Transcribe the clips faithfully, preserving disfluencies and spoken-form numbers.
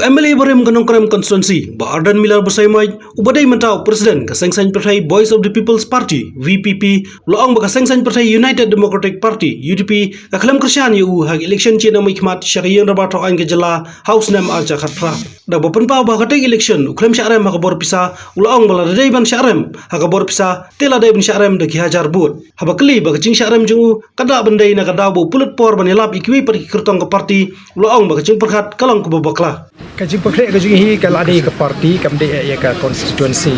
M L A barim ka Nongkrem constituency, Bah Ardent Miller Basaiawmoit, uba dei mynta u President ka Seng Saiñ Pyrthei Voice of the People's Party, V P P, u la ong ba ka Seng Saiñ Pyrthei United Democratic Party, U D P, ka khlem kyrshan ïa u ha ka election jingïaid mynkhmat sha ka Ïing Dorbar Thaw Aiñ ka jylla ha u snem ar hajar khatphra. Da kaba pynpaw ba ha katei ka election u khlem shah rem ha ka bor pisa, u la ong ba lada dei ban shah rem ha ka bor pisa, te la dei ban shah rem da ki hajar vote. Haba kylli ba ka jingshah rem jong u ka dak ban dei na ka daw ba u pynlut por ban ïalap ïa kiwei pat ki kyrtong ka party, u la ong ba ka jingpyrkhat ka long kaba bakla. Ka jingpyrkhat ka jong hi ka la dei ka party, kam dei ïa ka constituency.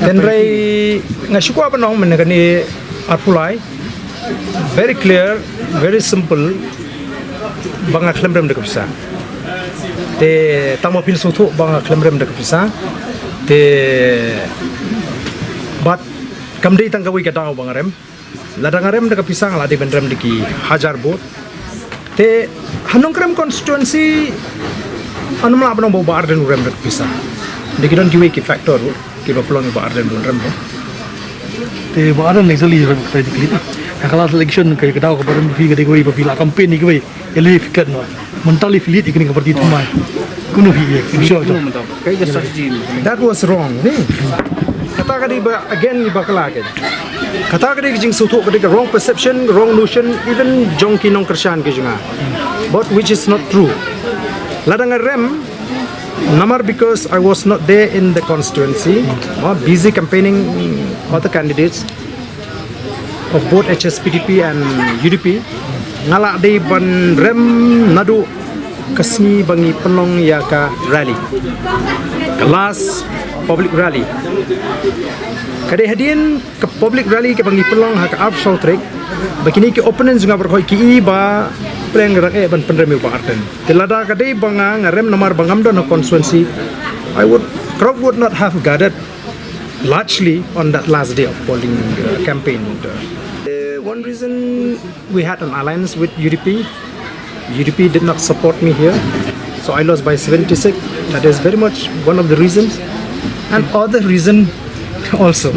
Hynrei nga shu kwah ban ong mynne kane arphew lai, very clear, very simple, ba nga khlem rem da ka pisa. Te tang ba phin sngewthuh ba nga khlem rem da ka pisa. Te bad kam dei tang kawei ka daw ba nga rem. Lada nga rem da ka pisa nga la dei ban rem da ki hajar vote. Te ha Nongkrem constituency ngam lah ban ong ba u Bah Ardent u rem da ka pisa. Dei ki don kiwei ki factor ruh kiba pynlong ïa u Bah Ardent ban rem ba. Te Bah Ardent actually rem ka tei dikli. Ha ka last election ka, ka daw kaba rem phi ka dei kawei ba phi la campaign ïa kiwei. Ïa lei phi kat noh. Mynta lei phi lead ïa kane ka party thymmai. Kumno phi ïa, phi sure. Kumno mynta? Kaei ka strategy? That was wrong, eh? Kata ka dei ba, again, ba ka la, again. Kata ka dei ka jingsngewthuh, ka dei ka wrong perception, wrong notion, even jong ki nongkyrshan ki jong nga. But which is not true. Lada nga rem, namar because I was not there in the constituency, uh, busy campaigning other candidates of both H S P D P and U D P, nga la dei ban rem naduh ka sngi ba ngi pynlong ïa ka rally, ka last public rally. Ka dei hadien ka public rally kaba ngi pynlong ha ka arphew saw tarik, ba kine ki opponents jong nga baroh ki i ba pyrshang rang eh ban pynrem ïa u Bah Ardent. Te lada ka dei ba nga, nga rem namar ba ngam don ha constituency, I would, crowd would not have gathered largely on that last day of polling, uh, campaign. Uh, one reason, we had an alliance with U D P. U D P did not support me here, so I lost by seventy-six. That is very much one of the reasons. And other reason also.